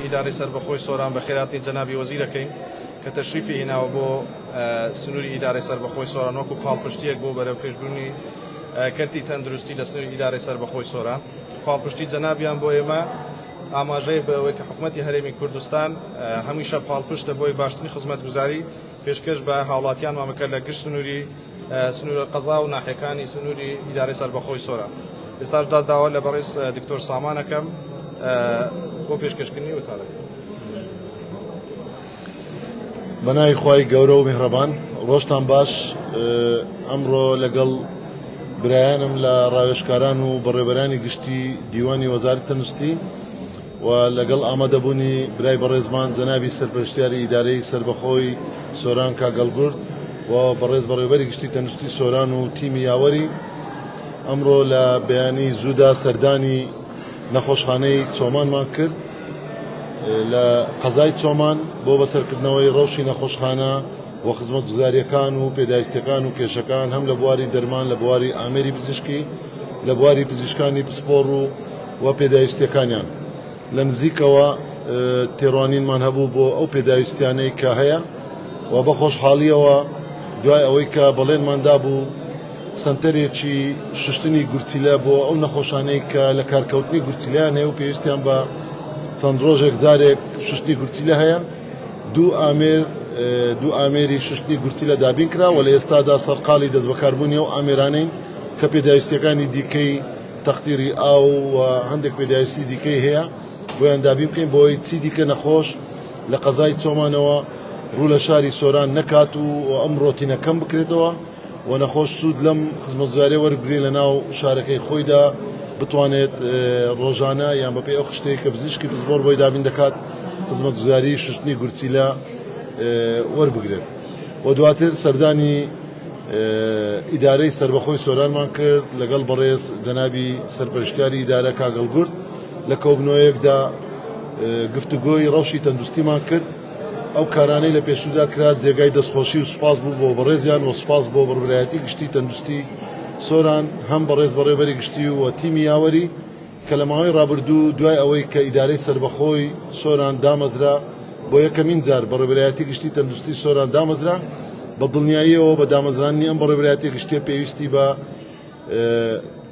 ئیدارەی سەربەخۆی سۆران بەخێرهاتنی جەنابی وەزیر ئەکەین کە تەشریفی هێناوە بۆ سنووری ئیدارەی سەربەخۆی سۆران وەکو پاڵپشتییەک بۆ بەرەوپێشبردنی کەرتی تەندروستی لە سنووری ئیدارەی سەربەخۆی سۆران. پاڵپشتی جەنابیان بۆ ئێمە ئاماژەیە بە ئەوەی کە حکومەتی هەرێمی کوردستان هەمیشە پاڵپشتە بۆی باشترین خزمەتگوزاری پێشکەش بە هاوڵاتیانمان بکات لە گشت سنووری سنوورە قەزا و ناحیەکانی سنووری ئیدارەی سەربەخۆی سۆران. ئێستاش دا داوا لە بەڕێز دکتۆر سامان ئەکەم بۆ پێشکەشکردنی وتارەکە. بەناوی خوای گەورە و میهرەبان. ڕۆژتان باش. ئەمڕۆ لەگەڵ برایانم لە ڕاوێژکاران و بەڕێوەبەرانی گشتی دیوانی وەزارەتی تەندروستی و لەگەڵ ئامادەبوونی برای بەڕێزمان جەنابی سەرپەرشتیاری ئیدارەی سەربەخۆی سۆران کاک گەڵگورد و بەڕێز بەڕێوەبەری گشتی تەندروستی سۆران و تیمی یاوەری ئەمڕۆ لە بەیانی زوودا سەردانی نەخۆشخانەی چۆمانمان کرد لە قەزای چۆمان بۆ بەسەرکردنەوەی ڕەوشی نەخۆشخانە و خزمەتگوزارییەکان و پێداویستیەکان و کێشەکان هەم لە بواری دەرمان لە بواری ئامێری پزیشکی لە بواری پزیشکانی پسپۆڕ و و پێداویستیەکانیان لە نزیکەوە تێڕوانینمان هەبوو بۆ ئەو پێداویستیانەی کە هەیە و بە خۆشحاڵیەوە دوای ئەوەی کە بەڵێنمان دابوو سەنتەرێکی شوشتنی گورچیلە بۆ ئەو نەخۆشانەی کە لە کارکەوتنی گورچیلەیان هەیە و پێویستیان بە چەند ڕۆژێک جارێک شوشتنی گورچیلە هەیە دوو ئامێر دوو ئامێری شوشتنی گورچیلە دابین کرا و لە ئێستادا سەرقاڵی دەستبەکاربوونی ئەو ئامێرانەین کە پێداویستیەکانی دیکەی تەختیری ئاو و هەندێک پێداویستی دیکەی هەیە بۆیان دابین بکەین بۆی چی دیکە نەخۆش لە قەزای چۆمانەوە ڕوو لە شاری سۆران نەکات و ئەم ڕۆتینە کەم بکرێتەوە و نەخۆش سوود لەم خزمەتگوزاریە وەربگرێت لە ناو شارەکەی خۆیدا بتوانێت ڕۆژانە یان بەپێی ئەو خشتەی کە پزیشکی پسپۆڕ بۆی دابین دەکات خزمەتگوزاری شوشتنی گورچیلە وەربگرێت و دواتر سەردانی ئیدارەی سەربەخۆی سۆرانمان کرد لەگەڵ بەڕێز جەنابی سەرپەرشتیاری ئیدارە کاک هەڵگورد لە کۆبنەوەیەکدا گفتوگۆی ڕەوشی تەندروستیمان کرد ئەو کارانەی لە پێشوودا کرا جێگای دەستخۆشی و سوپاس بوو بۆ بەڕێزیان و سوپاس بۆ بەڕێوەبەرایەتی گشتی تەندروستی سۆران هەم بەڕێز بەڕێوەبەری گشتی و تیمی یاوەری کە لە ماوەی ڕابردوو دوای ئەوەی کە ئیدارەی سەربەخۆی سۆران دامەزرا بۆ یەکەمین جار بەڕێوەبەرایەتی گشتی تەندروستی سۆران دامەزرا بە دڵنیاییەوە بە دامەزراندنی ئەم بەڕێوەبەرایەتی گشتیە پێویستی بە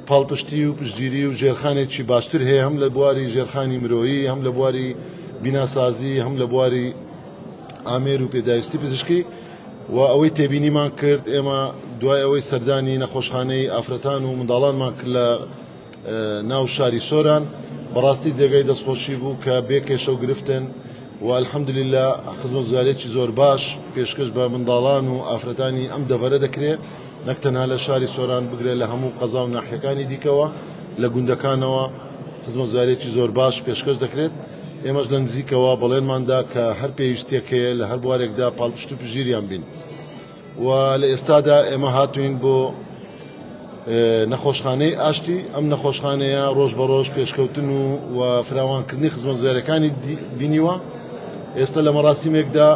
پاڵپشتی و پشتگیری و ژێرخانێکی باشتر هەیە هەم لە بواری ژێرخانی مرۆیی هەم لە بواری بیناسازی هەم لە بواری ئامێر و پێداویستی پزیشکی و ئەوەی تێبینیمان کرد ئێمە دوای ئەوەی سەردانی نەخۆشخانەی ئافرەتان و منداڵانمان کرد لە ناو شاری سۆران بەڕاستی جێگای دەستخۆشی بوو کە بێ کێشە و گرفتن و الحمدللە خزمەتگوزاریەکی زۆر باش پێشکەش بە منداڵان و ئافرەتانی ئەم دەڤەرە دەکرێت نەک تەنها لە شاری سۆران بگرە لە هەموو قەزا و ناحیەکانی دیکەوە لە گوندەکانەوە خزمەتگوزاریەکی زۆر باش پێشکەش دەکرێت ئێمەش لە نزیکەوە بەڵێنماندا کە هەر پێویستیەک هەیە لە هەر بوارێکدا پاڵپشت و پشتگیریان بین و لە ئێستادا ئێمە هاتوین بۆ نەخۆشخانەی ئاشتی، ئەم نەخۆشخانەیە ڕۆژ بە ڕۆژ پێشکەوتن و و فراوانکردنی خزمەتگوزاریەکانی بینیوە، ئێستا لە مەراسیمێکدا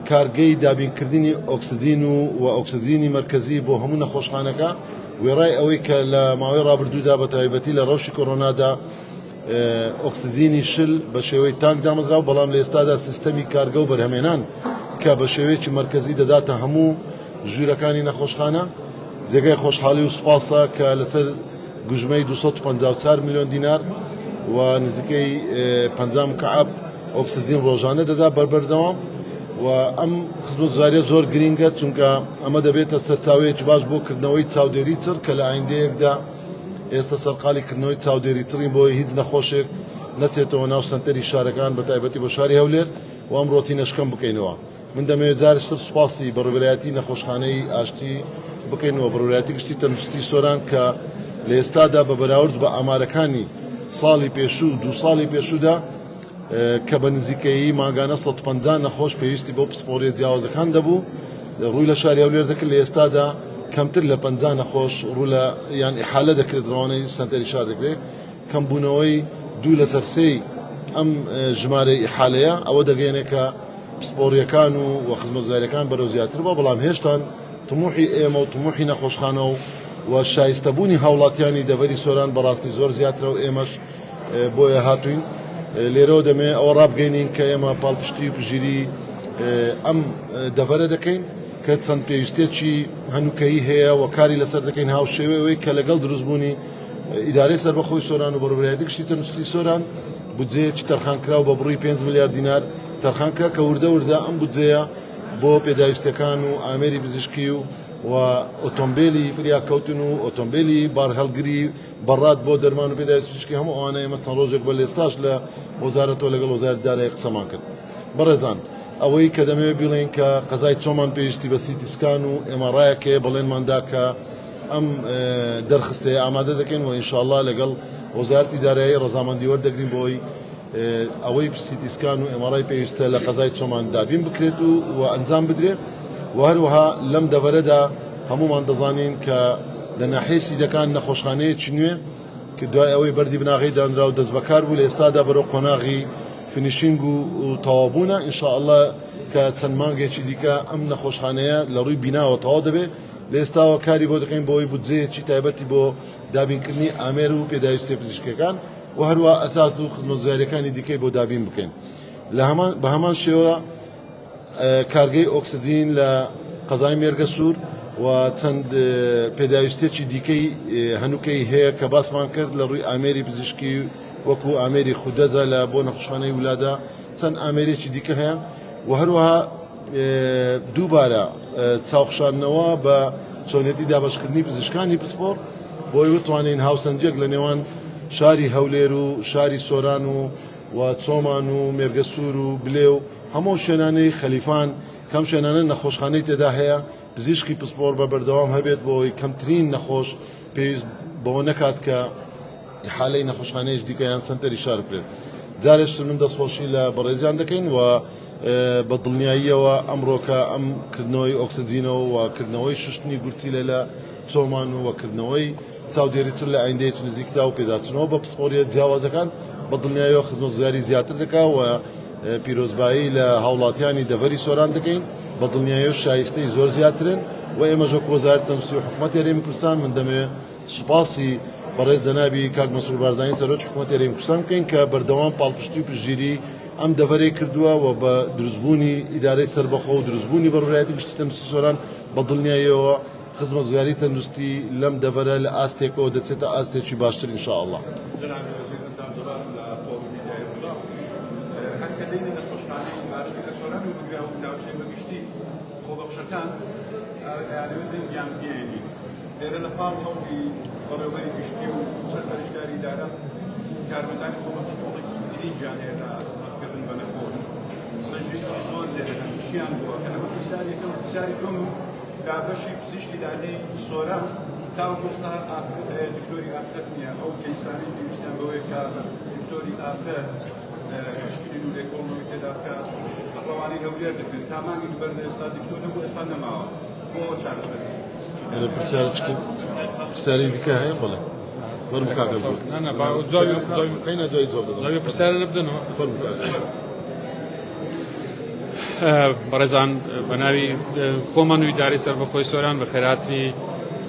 کارگەی دابینکردنی ئۆکسجین و و ئۆکسجینی مەرکەزی بۆ هەموو نەخۆشخانەکە وێڕای ئەوەی کە لە ماوەی ڕابردوودا بە تایبەتی لە ڕەوشی کۆرۆنادا ئۆکسجینی شل بە شێوەی تانک دامەزراوە، بەڵام لە ئێستادا سیستەمی کارگە و بەرهەمێنان کە بە شێوەیەکی مەرکەزی دەداتە هەموو ژوورەکانی نەخۆشخانە، جێگای خۆشحاڵی و سوپاسە کە لەسەر گوژمەی 254 ملیۆن دینار و نزیکەی 50 مکعب ئۆکسجین ڕۆژانە دەدا بەر بەردەوام و ئەم خزمەتگوزاریە زۆر گرینگە چونکە ئەمە دەبێتە سەرچاوەیەکی باش بۆ کردنەوەی چاودێری چڕ کە لە ئایندەیەکدا ئێستا سەرقاڵی کردنەوەی چاودێری چڕین بۆی هیچ نەخۆشێک نەچێتەوە ناو سەنتەری شارەکان بە تایبەتی بۆ شاری هەولێر و ئەم ڕۆتینەش کەم بکەینەوە. من دەمەوێت جارێکی تر سوپاسی بەڕێوەبەرایەتی نەخۆشخانەی ئاشتی بکەین و بەڕێوەبەرایەتی گشتی تەندروستی سۆران کە لە ئێستادا بە بەراورد بە ئامارەکانی ساڵی پێشوو و دوو ساڵی پێشوودا کە بە نزیکەیی مانگانە 150 نەخۆش پێویستی بۆ پسپۆڕیە جیاوازەکان دەبوو ڕووی لە شاری هەولێر دەکرد لە ئێستادا کەمتر لە 50 نەخۆش ڕوو لە یان ئیحالە دەکرێت ڕەوانەی سەنتەری شار دەکرێت کەمبوونەوەی دوو لەسەر سێی ئەم ژمارەی ئیحالەیە ئەوە دەگەیەنێت کە پسپۆڕیەکان و و خزمەتگوزاریەکان بەرەو زیاتر بووە، بەڵام هێشتان تموحی ئێمە و تموحی نەخۆشخانە و و شایستەبوونی هاوڵاتیانی دەڤەری سۆران بەڕاستی زۆر زیاترە و ئێمەش بۆیە هاتوین. لێرەوە دەمێ ئەوە ڕابگەینین کە ئێمە پاڵپشتی و پژیری ئەم دەڤەرە دەکەین کە چەند پێویستێکی هەنووکەیی هەیە و کاری لەسەر دەکەین، هاوشێوەی ئەوەی کە لەگەڵ دروستبوونی ئیدارەی سەربەخۆی سۆران و بەڕێوەبەرایەتی گشتی تەندروستی سۆران بودجەیەکی تەرخانکراو بە بڕی 5 ملیار دینار تەرخان کرا کە وردە وردە ئەم بودجەیە بۆ پێداویستیەکان و ئامێری پزیشکی و و ئۆتۆمبیلی فریاکەوتن و ئۆتۆمبیلی بارهەڵگری بەڕات بۆ دەرمان و پێداویستی پزیشکی هەموو ئەوانە ئێمە چەند ڕۆژێک بە لێستاش لە وەزارەتەوە لەگەڵ وەزارەتی دارایی قسەمان کرد. بەڕێزان ئەوەی کە دەمەوێت بیڵێین کە قەزای چۆمان پێویستی بە سیتی سکان و ئێماڕایەک هەیە، بەڵێنمان دا کە ئەم دەرخستەیە ئامادە دەکەین و ئینشاءاللە لەگەڵ وەزارەتی دارایی ڕەزامەندی وەردەگرین بۆ ئەوەی سیتی سکان و ئێماڕای پێویستە لە قەزای چۆمان دابین بکرێت و ئەنجام بدرێت. و هەروەها لەم دەڤەرەدا هەمومان دەزانین کە لە ناحیەی سیدەکان نەخۆشخانەیەکی نوێ کە دوای ئەوەی بەردی بناغەی دانرا و دەستبەکار بوو لە ئێستادا بەرەو قۆناغی finishing و تەواوبوونە، ان شاء اللە کە چەند مانگێکی دیکە ئەم نەخۆشخانەیە لە ڕووی بیناوە تەواو دەبێت. لە ئێستاوە کاری بۆ دەکەین بۆ ئەوەی بودجەیەکی تایبەتی بۆ دابینکردنی ئامێر و پێداویستیە پزیشکیەکان و هەروەها ئەساس و خزمەتگوزاریەکانی دیکەی بۆ دابین بکەین. لە هەمان بە هەمان شێوە کارگەی ئۆکسجین لە قەزای مێرگەسوور و چەند پێداویستیەکی دیکەی هەنووکەی هەیە کە باسمان کرد لە ڕووی ئامێری پزیشکی وەکو ئامێری خودەزە لە بۆ نەخۆشخانەی ولادە چەند ئامێرێکی دیکە هەیە و هەروەها دووبارە چاوخشاندنەوە بە چۆنێتی دابەشکردنی پزیشکانی پسپۆڕ بۆی بتوانین هاوسەنگیەک لە نێوان شاری هەولێر و شاری سۆران و و چۆمان و مێرگەسوور و بلێ و هەموو شوێنانەی خەلیفان کەم شوێنانە نەخۆشخانەی تێدا هەیە پزیشکی پسپۆڕ بە بەردەوام هەبێت بۆ ئەوەی کەمترین نەخۆش پێویست بەوە نەکات کە حالەی نەخۆشخانەیەک دیکە یان سەنتەری شار بکرێت. جارێکتر من دەستخۆشی لە بەڕێزیان دەکەین و بە دڵنیاییەوە ئەمڕۆکە ئەم کردنەوەی ئۆکسجینەوە و کردنەوەی شوشتنی گورچیلە لە چۆمان و کردنەوەی چاودێری چڕ لە ئایندەیەکی نزیکدا و پێداچوونەوە بە پسپۆریە جیاوازەکان بە دڵنیاییەوە خزمەتگوزاری زیاتر دەکا و پیرۆزبایی لە هاوڵاتیانی دەڤەری سۆران دەکەین. بە دڵنیاییەوە شایستەی زۆر زیاترن و ئێمەش وەک وەزارەتی تەندروستی و حکوومەتی هەرێمی کوردستان من دەمەوێت سوپاسی بەڕێز جەنابی کاک مەسرور بارزانی سەرۆکی حکوومەتی هەرێمی کوردستان بکەین کە بەردەوام پاڵپشتی و پشتگیری ئەم دەڤەرەی کردووە و بە دروستبوونی ئیدارەی سەربەخۆ و دروستبوونی بەڕێوەبەرایەتی گشتی تەندروستی سۆران بە دڵنیاییەوە خزمەتگوزاری تەندروستی لەم دەڤەرە لە ئاستێکەوە دەچێتە ئاستێکی باشتر ان شاء اللە. جەنابی وەزیر ئەندام جەلال لە تۆڕی میدیایی ڕووداو هەر کە دێینە نەخۆشخانەی ئاشتی لە سۆران و بگرە و ناوچەی بە گشتی خۆبەخشەکان ئەیانەوێت دەنگیان بگەیەنین لێرە لە پاڵ هەوڵی بەڕێوەبەری گشتی و سەرپەرشتیاری ئیدارە کارمەندانی خۆبەخش ڕۆڵێکی گرینگیان هەیە لە خزمەتکردن بە نەخۆش ڕێژەیەکی زۆر لێرە هەن چیان بووە کە ئەمە پرسیاری یەکەم پرسیاری دووەم لە بەشی پزیشکی دادی سۆران تاوەکو ئێستا دکتۆری ئافرەت نییە، ئەو کەیسانەی پێویستیان بەوەیە کە دکتۆری ئافرەت پشکنین و لێکۆڵینەوەی تێدا بکات ڕەوانەی هەولێر دەکرێت، تا مانگێک بەر لە ئێستا دکتۆر هەبوو ئێستا نەماوە، بۆ ئەوە چارەسەری پرسیاری دیکە هەیە؟ بەڵێ فەرموو کاکە گوت. قەینا دوای جواب دەدەم. پرسیارە بدەنەوە. فەرموو کاکە. بەڕێزان بە ناوی خۆمان و ئیدارەی سەربەخۆی سۆران بە خێراتنی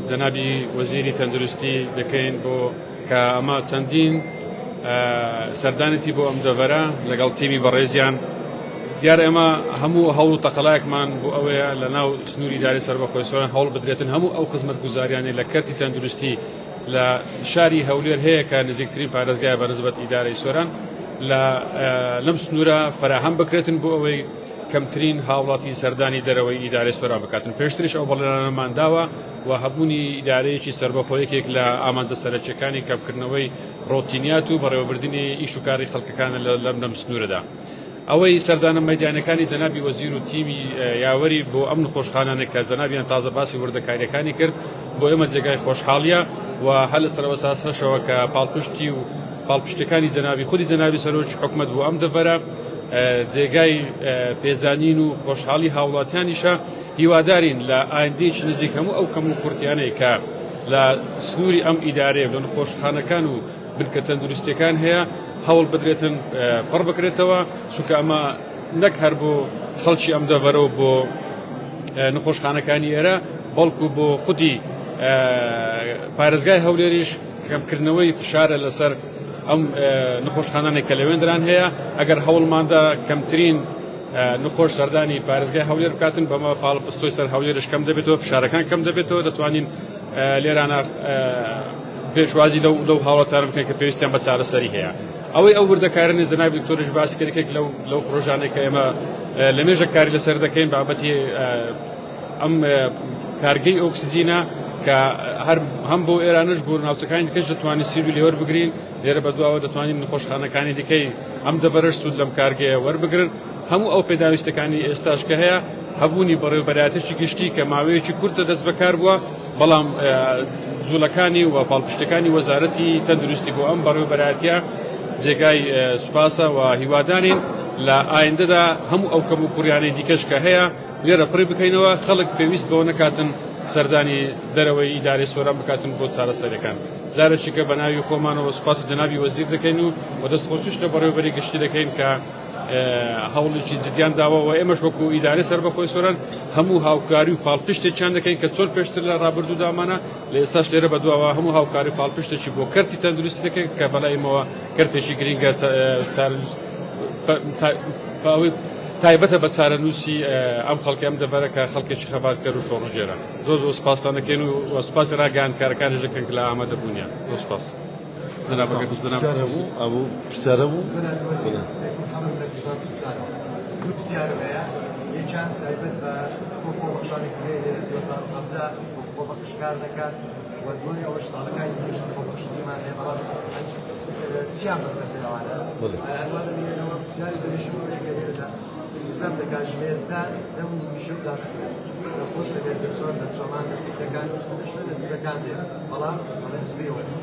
جەنابی وەزیری تەندروستی دەکەین بۆ کە ئەمە چەندین سەردانێتی بۆ ئەم دەڤەرە لەگەڵ تیمی بەڕێزیان دیار ئێمە هەموو هەوڵ و تەقەلایەکمان بۆ ئەوەیە لە ناو سنووری ئیدارەی سەربەخۆی سۆران هەوڵ بدرێتن هەموو ئەو خزمەتگوزاریانەی لە کەرتی تەندروستی لە شاری هەولێر هەیە کە نزیکترین پارێزگایە بە نسبەت ئیدارەی سۆران لە لەم سنوورە فەراهەم بکرێتن بۆ ئەوەی کەمترین هاوڵاتی سەردانی دەرەوەی ئیدارەی سۆران بکاتن پێشتریش ئەو بەڵێنانەمان داوە و هەبوونی ئیدارەیەکی سەربەخۆ یەکێک لە ئامانجە سەرەکیەکانی کەمکردنەوەی ڕۆتینیات و بەڕێوەبردنی ئیش و کاری خەڵکەکانە لەم لەم سنوورەدا. ئەوەی سەردانە مەیدانەکانی جەنابی وەزیر و تیمی یاوەری بۆ ئەم نەخۆشخانانە کە جەنابیان تازە باسی وردەکاریەکانی کرد بۆ ئێمە جێگای خۆشحاڵیە و هەر لە سەرەوە ساسەشەوە کە پاڵپشتی و پاڵپشتەکانی جەنابی خودی جەنابی سەرۆکی حکومەت بۆ ئەم دەڤەرە جێگای پێزانین و خۆشحاڵی هاوڵاتیانیشە هیوادارین لە ئایندەیەکی نزیک هەموو ئەو کەم و کورتیانەی کە لە سنووری ئەم ئیدارەیە لە نەخۆشخانەکان و بنکە تەندروستیەکان هەیە هەوڵ بدرێتن پڕ بکرێتەوە چونکە ئەمە نەک هەر بۆ خەڵکی ئەم دەڤەرە و بۆ نەخۆشخانەکانی ئێرە بەڵکو بۆ خودی پارێزگای هەولێریش کەمکردنەوەی فشارە لەسەر ئەم نەخۆشخانانێک کە لەوێندران هەیە. ئەگەر هەوڵماندا کەمترین نەخۆش سەردانی پارێزگای هەولێر بکاتن، بەمە پاڵپستۆی سەر هەولێرش کەم دەبێتەوە، فشارەکان کەم دەبێتەوە، دەتوانین لێرانە پێشوازی لەو هاوڵاتیانە بکەین کە پێویستیان بە چارەسەری هەیە. ئەوەی ئەو وردەکارانەی جەنابی دکتۆریش باس کرد، یەکێک لەو پرۆژانەی کە ئێمە لە مێژە کاری لەسەر دەکەین بابەتی ئەم کارگەی ئۆکسجینە کە هەر هەم بۆ ئێرانش بۆ ناوچەکانی دیکەش دەتوانین سوودی لێ وەربگرین. لێرە بەدواوە دەتوانین نەخۆشخانەکانی دیکەی ئەم دەڤەرەش سوود لەم کارگەیە وەربگرن. هەموو ئەو پێداویستەکانی ئێستاش کە هەیە، هەبوونی بەڕێوەبەرایەتێکی گشتی کە ماوەیەکی کورتە دەست بەکار بووە، بەڵام جوڵەکانی و پاڵپشتەکانی وەزارەتی تەندروستی بۆ ئەم بەڕێوەبەرایەتیە جێگای سوپاسە و هیوادارین لە ئایندەدا هەموو ئەو کەم و کوڕیانەی دیکەش کە هەیە لێرە پڕی بکەینەوە، خەڵک پێویست بەوە نەکاتن سەردانی دەرەوەی ئیدارەی سۆران بکاتن بۆ چارەسەریەکان. جارێکی کە بە ناوی خۆمانەوە سوپاسی جەنابی وەزیر دەکەین و دەستخۆشیش لە بەڕێوەبەری گشتی دەکەین کە هەوڵێکی جدیان داوە و ئێمەش وەکو ئیدارەی سەربەخۆی سۆران هەموو هاوکاری و پاڵپشتێکیان دەکەین کە چۆن پێشتر لە ڕابردوودامانە لە ئێستاش لێرە بەدواوە هەموو هاوکاری و پاڵپشتێکی بۆ کەرتی تەندروستی دەکەین کە بەلای ئێمەوە کەرتێکی گرینگە ئەوەی تایبەتە بە چارەنووسی ئەم خەڵکی ئەم دەڤەرە کە خەڵکێکی خەباتکەر و شۆڕشگێرە. زۆر زۆر سپاستان دەکەین و سپاسی ڕاگەیاندکارەکانیش دەکەن کە لە ئامادەبوونیان. زۆر سپاس. پرسیارە بوو؟ دوو پرسیارم هەیە، یەکیان تایبەت بە خۆبەخشانی هەیە لێرە 2017 خۆبەخش کار دەکات و دوای ئەوەش ساڵەکانی دیکەش خۆبەخشیمان هەیە، بەڵام چیان بەسەر دێوانە هەروە دەبینەوە. پرسیاری دەریشم ئەوەیە کە لێرە لە سیستەم لە کاتژمێردان دەم و نیشە دادەخرێت، نەخۆش لە هێرگەسۆن، لە چۆمان، لە سیدەکان، لە شوێنە دوورەکان دێت، بەڵام دەڵێن سبەی وەرە.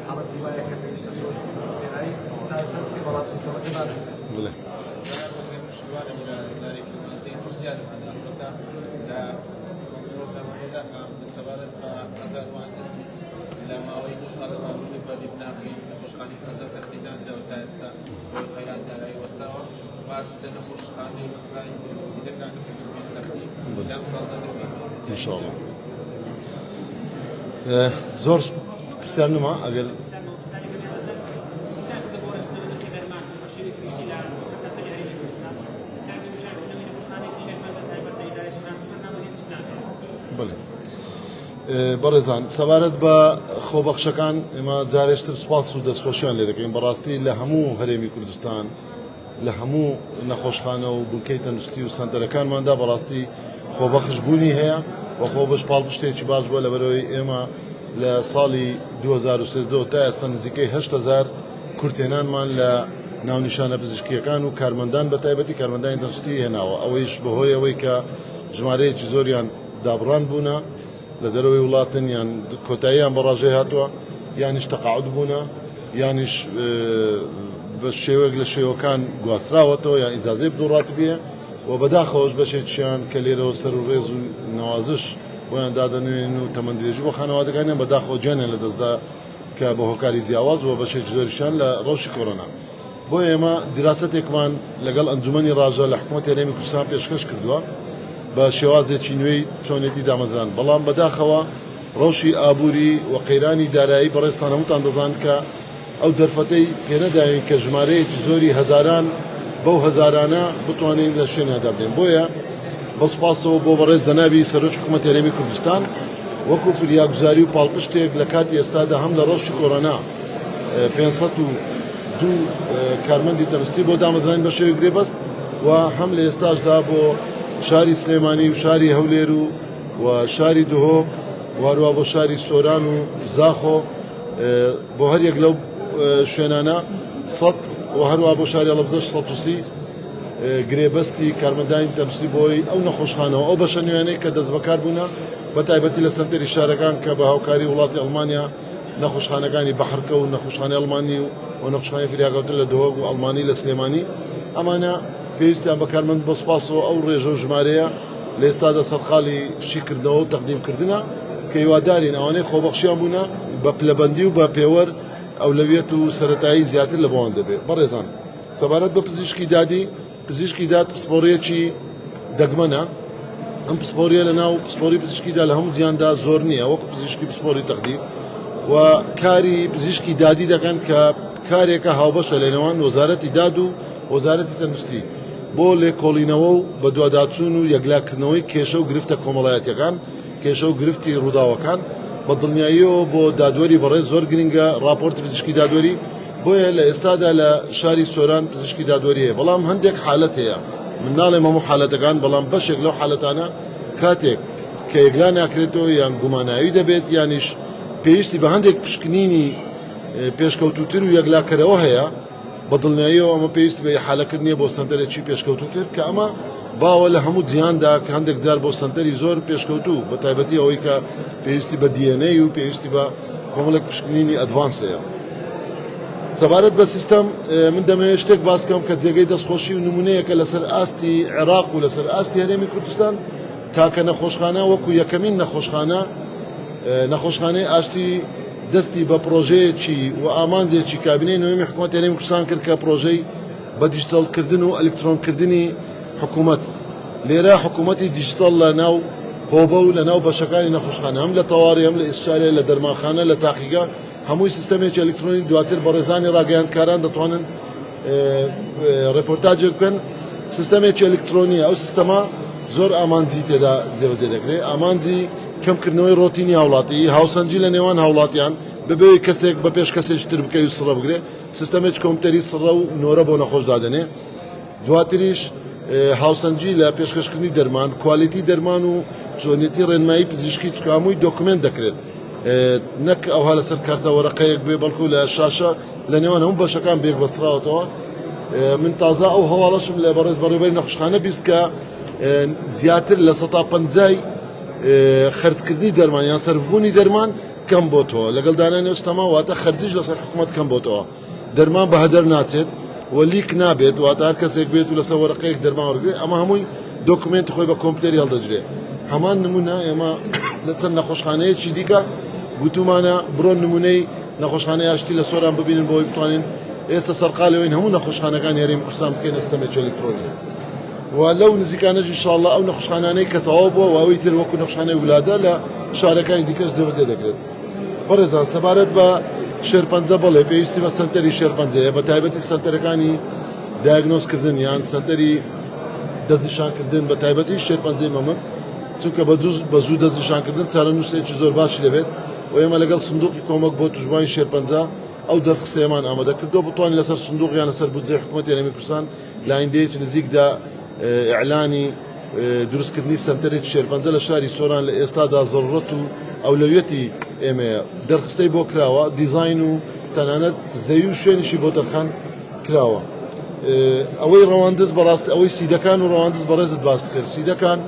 حاڵەتی وایە کە پێویستە زۆر زوو بە خێرایی چارەسەر بکرێت، بەڵام سیستەمەکە باش نییە. بڵێ. جەناب وەزیر پشتیوانم لە زاری کرمانجی پرسیارم هەیە ئەمڕۆکە لە کۆنگرەی ڕۆژنامەوانیدا سەبارەت بە هەزاروان دەستی لە ماوەی 2 ساڵی ڕابردوو بەردی بناغەی نەخۆشخانەی پەنجا تەختی دانراوە تا ئێستا بەهۆی قەیران دارایی وەستاوە. باس لە نەخۆشخانەی قەزای سیدەکان کە 25 تەختی لەم ساڵدا دەکەین. إن شاء الله. زۆر پرسیار نما ئەگەر بڵێ. بەڕێزان، سەبارەت بە خۆبەخشەکان ئێمە جارێشتر سوپاس و دەستخۆشیان لێ دەکەین. بەڕاستی لە هەموو هەرێمی کوردستان لە هەموو نەخۆشخانە و بنکەی تەندروستی و سەنتەرەکانماندا بەڕاستی خۆبەخش بوونی هەیە و خۆبەخش پاڵپشتێکی باش بووە. لەبەرەوەی ئێمە لە ساڵی 2013 تا ئێستا نزیکەی 8000 کورتێنانمان لە ناونیشانە پزیشکیەکان و کارمەندان بە تایبەتی کارمەندانی تەندروستی هێناوە، ئەوەیش بەهۆی ئەوەی کە ژمارەیەکی زۆریان دابڕان بوونە لە دەرەوەی وڵاتن، یان کۆتاییان بە ڕاژەی هاتووە، یانیش تەقاعد بوونە، یانیش بە شێوەیەک لە شێوەکان گواستراوەتەوە یان ئیجازەی بدوڕاتبیە و بەداخەوەش بەشێکیان کە لێرەوە سەر و ڕێز و نەوازش بۆیان دادەنوێنن و تەمەندرێژی بۆ خانەوادەکانیان بەداخەوە گیانیان لەدەستدا کە بە هۆکاری جیاواز و بەشێکی زۆریشیان لە ڕەوشی کۆرۆنا. بۆ ئێمە دیراسەتێکمان لەگەڵ ئەنجومەنی ڕاژە لە حکوومەتی هەرێمی کوردستان پێشکەش کردووە بە شێوازێکی نوێی چۆنێتی دامەزران، بەڵام بەداخەوە ڕەوشی ئابووری و قەیرانی دارایی بەڕێزتان هەمووتان دەزان کە ئەو دەرفەتەی پێنەداوین کە ژمارەیەکی زۆری هەزاران بەو هەزارانە بتوانین لە شوێنیان دابنێن. بۆیە بە سوپاسەوە بۆ بەڕێز جەنابی سەرۆکی حکوومەتی هەرێمی کوردستان وەکو فریاگوزاری و پاڵپشتێک لە کاتی ئێستادا هەم لە ڕەوشی کۆرۆنا 502 کارمەندی تەندروستی بۆ دامەزران بە شێوەی گرێبەست و هەم لە ئێستاشدا بۆ شاری سلێمانی و شاری هەولێر و شاری دهۆک و هەروە بۆ شاری سۆران و زاخۆ بۆ هەر یەک لەو شوێنانە 100 و هەروە بۆ شاری هەڵەبجەش 130 گرێبەستی کارمەندانی تەندروستی بۆی ئەو نەخۆشخانەوە ئەو بەشە نوێیانەی کە دەست بەکار بوونە بە تایبەتی لە سەنتەری شارەکان کە بە هاوکاری وڵاتی ئەڵمانیا نەخۆشخانەکانی بەحرکە و نەخۆشخانەی ئەڵمانی و نەخۆشخانەی فریاکەوتن لە دهۆک و ئەڵمانی لە سلێمانی ئەمانە پێویستیان بە کارمەند بۆ سوپاسەوە ئەو ڕێژە و ژمارەیە لە ئێستادا سەرقاڵی شیکردنەوە و تەقدیمکردنە کە هیوادارین ئەوانەی خۆبەخشیان بوونە بە پلەبەندی و بە پێوەر ئەولەویەت و سەتایی زیاتر لە بۆوان دەبێت. بەڕێزان، سەبارەت بە پزیشکی دادی، پزیشکی داد پسپۆڕیەکی دەگمەنە. ئەم پسپۆریە لە ناو پسپۆری پزیشکیدا لە هەموو جیهاندا زۆر نییە وەکو پزیشکی پسپۆری تەخدیر. و کاری پزیشکی دادی دەکەن کە کارێکە هاوبەشە لە نێوان وەزارەتی داد و وەزارەتی تەندروستی بۆ لێکۆڵینەوە و بەدواداچوون و یەکلاکردنەوەی کێشە و گرفتە کۆمەڵایەتیەکان، کێشە و گرفتی ڕووداوەکان. بە دڵنیاییەوە بۆ دادوەری بەڕێز زۆر گرنگە ڕاپۆرتی پزیشکی دادوەری، بۆیە لە ئێستادا لە شاری سۆران پزیشکی دادوەری هەیە، بەڵام هەندێک حالەت هەیە، من ناڵێم هەموو حالەتەکان، بەڵام بەشێک لەو حالەتانە کاتێک کە یەکلا ناکرێتەوە یان گوماناوی دەبێت یانیش پێویستی بە هەندێک پشکنینی پێشکەوتووتر و یەکلاکەرەوە هەیە، بە دڵنیاییەوە ئەمە پێویستی بە ئیحالەکرد نییە بۆ سەنتەرێکی پێشکەوتووتر کە ئەمە باوە لە هەموو جیهاندا کە هەندێک جار بۆ سەنتەری زۆر پێشکەوتوو بە تایبەتی ئەوەی کە پێویستی بە DNA و پێویستی بە کۆمەڵێک پشکنینی advance هەیە. سەبارەت بە سیستەم من دەمەوێت شتێک باس بکەم کە جێگەی دەستخۆشی و نمونەیەکە لەسەر ئاستی عێراق و لەسەر ئاستی هەرێمی کوردستان تاکە نەخۆشخانە وەکو یەکەمین نەخۆشخانە نەخۆشخانەی ئاشتی دەستی بە پرۆژەیەکی و ئامانجێکی کابینەی نۆیەمی حکوومەتی هەرێمی کوردستان کرد کە پرۆژەی بە دیجیتەڵکردن و ئەلکترۆنکردنی حکوومەت لێرە حکوومەتی دیجیتەڵ لە ناو هۆبە و لە ناو بەشەکانی نەخۆشخانە هەم لە تەواری هەم لە ئیسشارێ لە دەرمانخانە لە تاقیگە هەمووی سیستەمێکی ئەلکترۆنی دواتر بەڕێزانی ڕاگەیاندکاران دەتوانن ڕێپۆرتاجێک بکەن سیستەمێکی ئەلکترۆنیە ئەو سیستەمە زۆر ئامانجی تێدا جێبەجێ دەکرێت ئامانجی کەمکردنەوەی ڕۆتینی هاوڵاتی هاوسەنگی لە نێوان هاوڵاتیان بەبێ کەسێک بە پێش کەسێکی تر بکەوی سڕە بگرێ سیستەمێکی کۆمپیوتەری سڕە و نۆرە بۆ نەخۆش دادەنێ دواتریش هاوسەنگی لە پێشکەشکردنی دەرمان quality دەرمان و چۆنیەتی ڕێنمایی پزیشکی چونکە هەمووی document دەکرێت نەک ئەوها لەسەر کارتە وەرەقەیەک بێ بەڵکو لە شاشە لە نێوان هەموو بەشەکان بێک بەستراوەتەوە من تازە ئەو هەواڵەشم لە بەڕێز بەڕێوەبەری نەخۆشخانە 20 کە زیاتر لە 150 خرجکردنی دەرمان یان سەرفبوونی دەرمان کەم بۆتەوە لەگەڵ دانانی ئەو ستەما واتە خەرجیش لەسەر حکوومەت کەم بۆتەوە دەرمان بە هەدەر ناچێت و leak نابێت واتە هەر کەسێک بێت و لەسەر وەرەقەیەک دەرمان وەرگێ ئەمە هەمووی document ی خۆی بە کۆمپیوتەری هەڵدەجرێ هەمان نمونە ئێمە لە چەند نەخۆشخانەیەکی دیکە گوتومانە بڕۆن نمونەی نەخۆشخانەی ئاشتی لە سۆران ببینن بۆی بتوانین ئێستا سەرقالەوەین هەموو نەخۆشخانەکانی هەرێمی کوردستان بکەینە سیستەمێکی ئەلکترۆنی و لەو نزیکانەش ئینشاءاللە ئەو نەخۆشخانانەی کە تەواو بووە و ئەوی تر وەکو نەخۆشخانەی ولادە لە شارەکانی دیکەش جێبەجێ دەکرێت. بەڕێزان سەبارەت بە شێرپەنجە بەڵێ پێویستی بە سەنتەری شێرپەنجەیە بە تایبەتی سەنتەرەکانی diagnose کردن یان سەنتەری دەستنیشانکردن بە تایبەتی شێرپەنجەی مەمک چونکە بە زوو دەستنیشانکردن چارەنووسێکی زۆر باشی دەبێت و ئێمە لەگەڵ سندوقی کۆمەک بۆ توشبووانی شێرپەنجە ئەو دەرخستەیەمان ئامادە کردووە بتوانین لەسەر سندوق یان لەسەر بودجەی حکوومەتی هەرێمی کوردستان لە ئایندەیەکی نزیکدا ئیعلانی دروستکردنی سەنتەرێکی شێرپەنجە لە شاری سۆران لە ئێستادا زەرورەت و ئەولەویەتی ئێمەیە دەرخستەی بۆ کراوە دیزاین و تەنانەت زەوی و شوێنیشی بۆ تەرخان کراوە ئەوەی ڕەواندز بەڕاست ئەوەی سیدەکان و ڕەواندز بەڕێزت باست کرد سیدەکان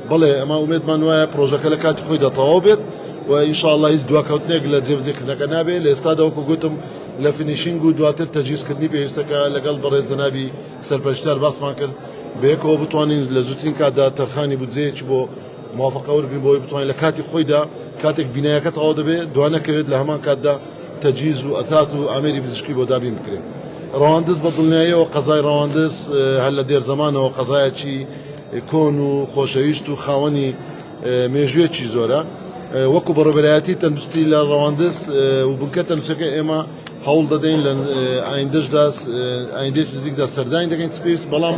بەڵێ ئەمە ئومێدمان وایە پرۆژەکە لە کاتی خۆیدا تەواو بێت و ئینشاءاللە هیچ دواکەوتنێک لە جێبەجێکردنەکە نابێت لە ئێستادا وەکو گوتم لە finishing و دواتر تەجهیزکردنی پێویستەکە لەگەڵ بەڕێز جەنابی سەرپەرشتیار باسمان کرد بەیەکەوە بتوانین لە زووترین کاتدا تەرخانی بودجەیەکی بۆ موافقە وەرگرین بۆی بتوانین لە کاتی خۆیدا کاتێک بینایەکە تەواو دەبێت دوانەکەوێت لە هەمان کاتدا تەجهیز و ئەساس و ئامێری پزیشکی بۆ دابین بکرێت. ڕەواندز بە دڵنیاییەوە قەزای ڕەواندز هەر لە دێر زەمانەوە قەزایەکی کۆن و خۆشەویست و خاوەنی مێژوویەکی زۆرە وەکو بەڕێوەبەرایەتی تەندروستی لە ڕەواندز و بنکە تەندروستەکە ئێمە هەوڵ دەدەین لە ئایندەشدا ئایندەیەکی نزیکدا سەردانی دەکەین چ پێویست بەڵام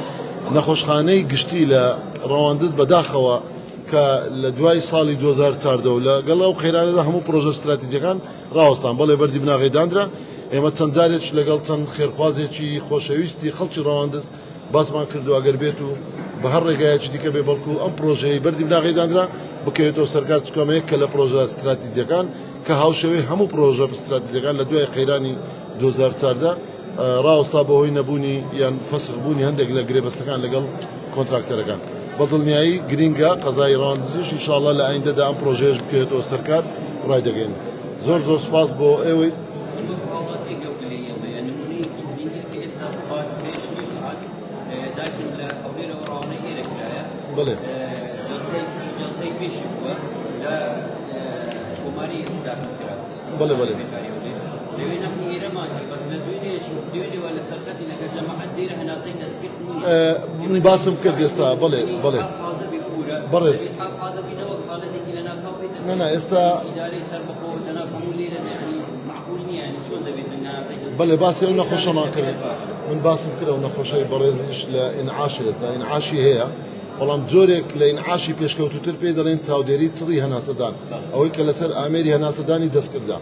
نەخۆشخانەی گشتی لە ڕەواندز بەداخەوە کە لە دوای ساڵی 2014 و لەگەڵ ئەو قەیرانەدا هەموو پرۆژە ستراتیجیەکان ڕاوەستان بەڵێ بەردی بناغەی دانرا ئێمە چەند جارێک لەگەڵ چەند خێرخوازێکی خۆشەویستی خەڵکی ڕەواندز باسمان کردو ئەگەر بێت و بە هەر ڕێگایەکی دیکە بێ بەڵکو ئەم پرۆژەیەی بەردی بناغەی دانرا بکەوێتەوە سەرکار چونکە ئەمە یەکە لە پرۆژە ستراتیجیەکان کە هاوشێوەی هەموو پرۆژە ستراتیجیەکان لە دوای قەیرانی 2014 ڕاوەستا بەهۆی نەبوونی یان فەسخ بوونی هەندێک لە گرێبەستەکان لەگەڵ کۆنتراکتەرەکان. بە دڵنیایی گرینگە قەزای ڕەواندزیش ئینشاڵڵا لە ئایندەدا ئەم پرۆژەیەش بکەوێتەوە سەرکار ڕایدەگەین. زۆر زۆر سوپاس بۆ ئێوەی. من وەک هاوڵاتیەک ئەو گلەییەم هەیە نمونەیەکی زیندە کە ئێستا پار پێش نیو سەعات دایکم لە هەولێرەوە ڕەوانەی ئێرە کرایە بەڵێ جەڵتەی تووشی جەڵتەی پێشی بووە لە کۆماری داخل کرا بەڵێ بەڵێ لەوێ نەقلی ئێرەمان کرد بەس لە دوێنێ دوێنێوە لەسەر خەتی لەگەر جەماعەت لێرە هەناسەی دەستکرد نییە من باسم کرد ئێستا بەڵێ بەڵێ حاضر بی ببورە بەڕێز حاضر بی نەوەک حاڵەتێکی لەناکاو بێتە نا نا ئێستا ئیدارەی سەربەخۆ جەناب هەموو لێرە یعنی. بەڵێ باسی ئەو نەخۆشەمان کرد، من باسم کرد ئەو نەخۆشەی بەڕێزیش لە ئینعاش ئێستا ئینعاشی هەیە، بەڵام جۆرێک لە ئینعاشی پێشکەوتوتر پێی دەڵێن چاودێری چڕی هەناسەدان، ئەوەی کە لەسەر ئامێری هەناسەدانی دەستکردە.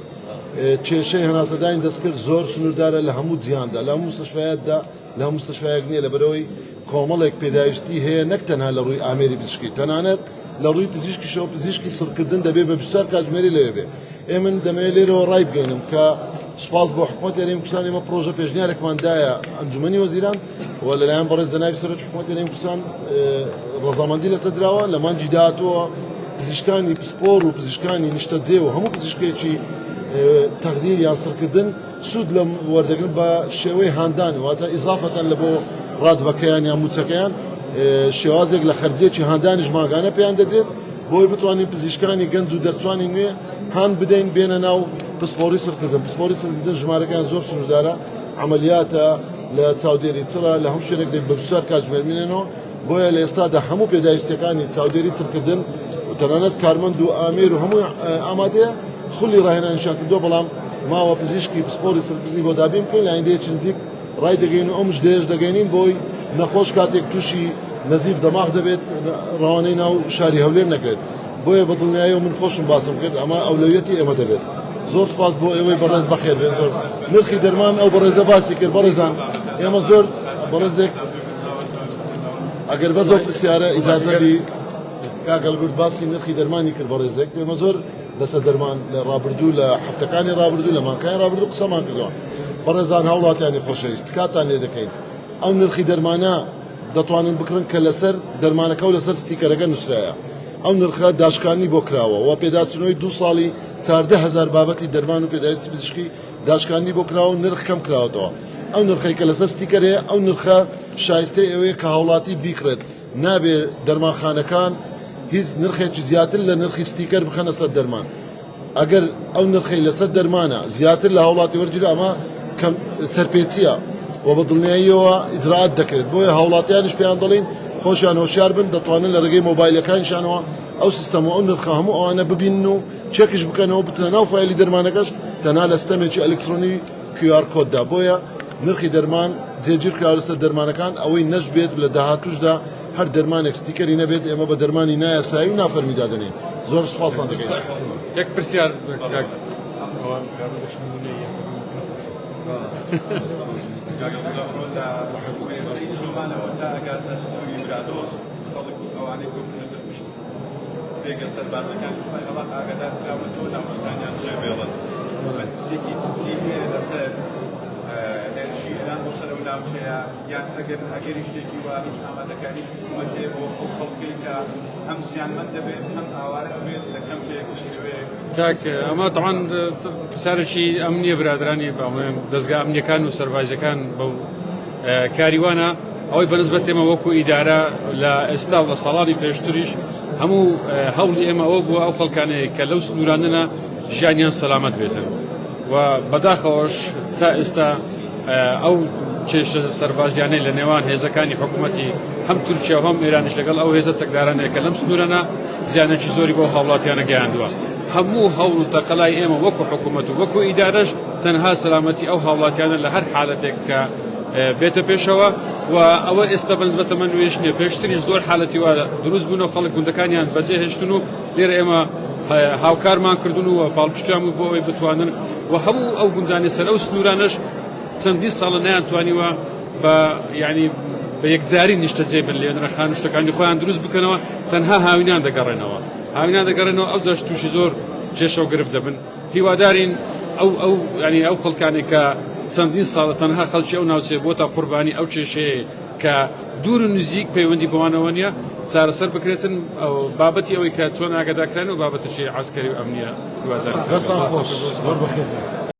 کێشەی هەناسەدانی دەستکرد زۆر سنووردارە لە هەموو جیهاندا، لە هەموو مستەشفایاتدا، لە هەموو مستەشفایەک نییە، لەبەرئەوەی کۆمەڵێک پێداویستی هەیە نەک تەنها لە ڕووی ئامێری پزیشکی، تەنانەت لە ڕووی پزیشکیشەوە پزیشکی سڕکردن دەبێت بە 24 کاتژمێری لەوێ بێ. ئێ من دەمەوێت لێرەوە ڕایبگەینم کە سوپاس بۆ حکوومەتی هەرێمی کوردستان، ئێمە پرۆژە پێشنیارێکمان دایە ئەنجومەنی وەزیران و لەلایەن بەڕێز جەنابی سەرۆکی حکوومەتی هەرێمی کوردستان ڕەزامەندی لەسەر دراوە. لە مانگی داهاتووە پزیشکانی پسپۆر و پزیشکانی نیشتەجێ و هەموو پزیشکێکی تەغدیر یان سڕکردن سوود لەم وەردەگرن بە شێوەی هاندان، واتە ئیزافەتەن لە بۆ ڕاتبەکەیان یان موچەکەیان شێوازێک لە خەرجێکی هاندانیش مانگانە پێیان دەدرێت بۆی بتوانین پزیشکانی گەنج و دەرچوانی نوێ هان بدەین بێنە ناو پسپۆڕی سڕکردن. پسپۆڕی سڕکردن ژمارەکەیان زۆر سنووردارە، عەمەلیاتە لە چاودێری چڕە، لە هەموو شوێنێک دەبێت بە 24 کاتژمێر بمێنەوە. بۆیە لە ئێستادا هەموو پێداویستیەکانی چاودێری چڕکردن و تەنانەت کارمەند و ئامێر و هەموو ئامادەیە، خولی ڕاهێنانیشیان کردووە، بەڵام ماوە پزیشکی پسپۆڕی سڕکردنی بۆ دابین بکەین. لە ئایندەیەکی نزیک ڕای دەگەین و ئەو مژدەیەش دەگەینین بۆی نەخۆش کاتێک تووشی نەزیف دەماغ دەبێت ڕەوانەی ناو شاری هەولێر نەکرێت. بۆیە بە دڵنیاییەوە من خۆشم باسم کرد ئەمە ئەولەویەتی ئێمە دەبێت. زۆر سوپاس بۆ ئێوەی بەڕێز، بەخێر بێن. زۆر نرخی دەرمان ئەو بەڕێزە باسی کرد. بەڕێزان ئێمە زۆر بەڕێزێک ئەگەر بەس ئەو پرسیارە ئیجازە بی کاک هەڵگورد باسی نرخی دەرمانی کرد بەڕێزێک. ئێمە زۆر لەسەر دەرمان لە ڕابردوو، لە هەفتەکانی ڕابردوو، لە مانگەکانی ڕابردوو قسەمان کردووە. بەڕێزان هاوڵاتیانی خۆشەویست تکاتان لێ دەکەین ئەو نرخی دەرمانە دەتوانن بکڕن کە لەسەر دەرمانەکە و لەسەر ستیکەرەکە نووسرایە. ئەو نرخە داشکانی بۆ کراوە و پێداچوونەوەی 2 ساڵی 14,000 بابەتی دەرمان و پێداویستی پزیشکی داشکانی بۆ کراوە و نرخ کەم کراوەتەوە. ئەو نرخەی کە لەسەر ستیکەر هەیە ئەو نرخە شایستەی ئەوەیە کە هاوڵاتی بیکڕێت. نابێ دەرمانخانەکان هیچ نرخێکی زیاتر لە نرخی ستیکەر بخەنە سەر دەرمان. ئەگەر ئەو نرخەی لەسەر دەرمانە زیاتر لە هاوڵاتی وەرگیرا ئەمە کەم سەرپێچیە و بە دڵنیاییەوە ئیجرائات دەکرێت. بۆیە هاوڵاتیانیش پێیان دەڵێین خۆشیان هۆشیار بن، دەتوانن لە ڕێگەی مۆبایلەکانیشانەوە ئەو سیستەم و ئەو نرخە هەموو ئەوانە ببینن و چێکیش بکەنەوە بچنە ناو فایلی دەرمانەکەش تەنها لە ستەمێکی ئەلکترۆنی QR کۆددا. بۆیە نرخی دەرمان جێگیر کراوە لەسەر دەرمانەکان، ئەوەی نەشبێت لە داهاتوشدا هەر دەرمانێک ستیکەری نەبێت ئێمە بە دەرمانی نایاسایی و نافەرمی دادەنێین. زۆر سوپاستان دەکەین. یەک پرسیار پێگە سەربازەکانی سوپای عێراق ئاگادار کراونەتەوە ناوچەکانیان جێبێڵن. مەترسییەکی جدی هەیە لەسەر هێرشی ئێران بۆ سەر ئەو ناوچەیە، یان ئەگەر ئەگەری شتێکی وا هیچ ئامادەکاری حکوومەت هەیە بۆ ئەو خەڵکەی کە هەم زیانمەند دەبێت هەم ئاوارە ئەبێت لە کەمپێک شێوەیەک؟ کاک ئەمە تەوان پرسیارێکی ئەمنیە برادرانی باڵێن دەزگا ئەمنیەکان و سەربازیەکان بەو کاریوانە ئەوەی بەنسبەت ئێمە وەکو ئیدارە لە ئێستا و لە ساڵانی پێشتریش هەموو هەوڵی ئێمە ئەوە بووە ئەو خەڵکانەیە کە لەو سنوورانەنا ژیانیان سەلامەت بێتن و بەداخەوەش تا ئێستا ئەو کێشە سەربازیانەی لە نێوان هێزەکانی حکوومەتی هەم تورکیا و هەم ئێرانیش لەگەڵ ئەو هێزە چەکدارانەیە کە لەم سنوورانە زیانێکی زۆری بۆ هاوڵاتیانە گەیاندووە. هەموو هەوڵ و تەقەلای ئێمە وەکو حکوومەت و وەکو ئیدارەش تەنها سەلامەتی ئەو هاوڵاتیانە لە هەر حالەتێک کە بێتە پێشەوە و ئەوە ئێستا بەنسبەتە من نوێش نییە، پێشتریش زۆر حالەتی وا دروست بوون و خەڵک گوندەکانیان بەجێ هێشتن و لێرە ئێمە هاوکارمان کردون و پاڵپشتیان بوو بۆ ئەوەی بتوانن و هەموو ئەو گوندانی سەر ئەو سنوورانەش چەندین ساڵە نەیانتوانیوە بە یعنی بە یەکجاری نیشتەجێ بن لێنرە خانوشتەکانی خۆیان دروست بکەنەوە، تەنها هاوینان دەگەڕێنەوە هاوینان دەگەڕێنەوە ئەو جاش تووشی زۆر کێشە و گرفت دەبن. هیوادارین ئەو ئەو ینی ئەو خەڵکانێک کە چەندین ساڵە تەنها خەڵکی ئەو ناوچەیە بۆتە قوربانی ئەو کێشەیە کە دوور و نزیک پەیوەندی بەوانەوە نییە چارەسەر بکرێتن. بابەتی ئەوەی کە چۆن ئاگادارکران و بابەتێکی عسکەری و ئەمنیە. دەستان خۆش، زۆر بەخێر.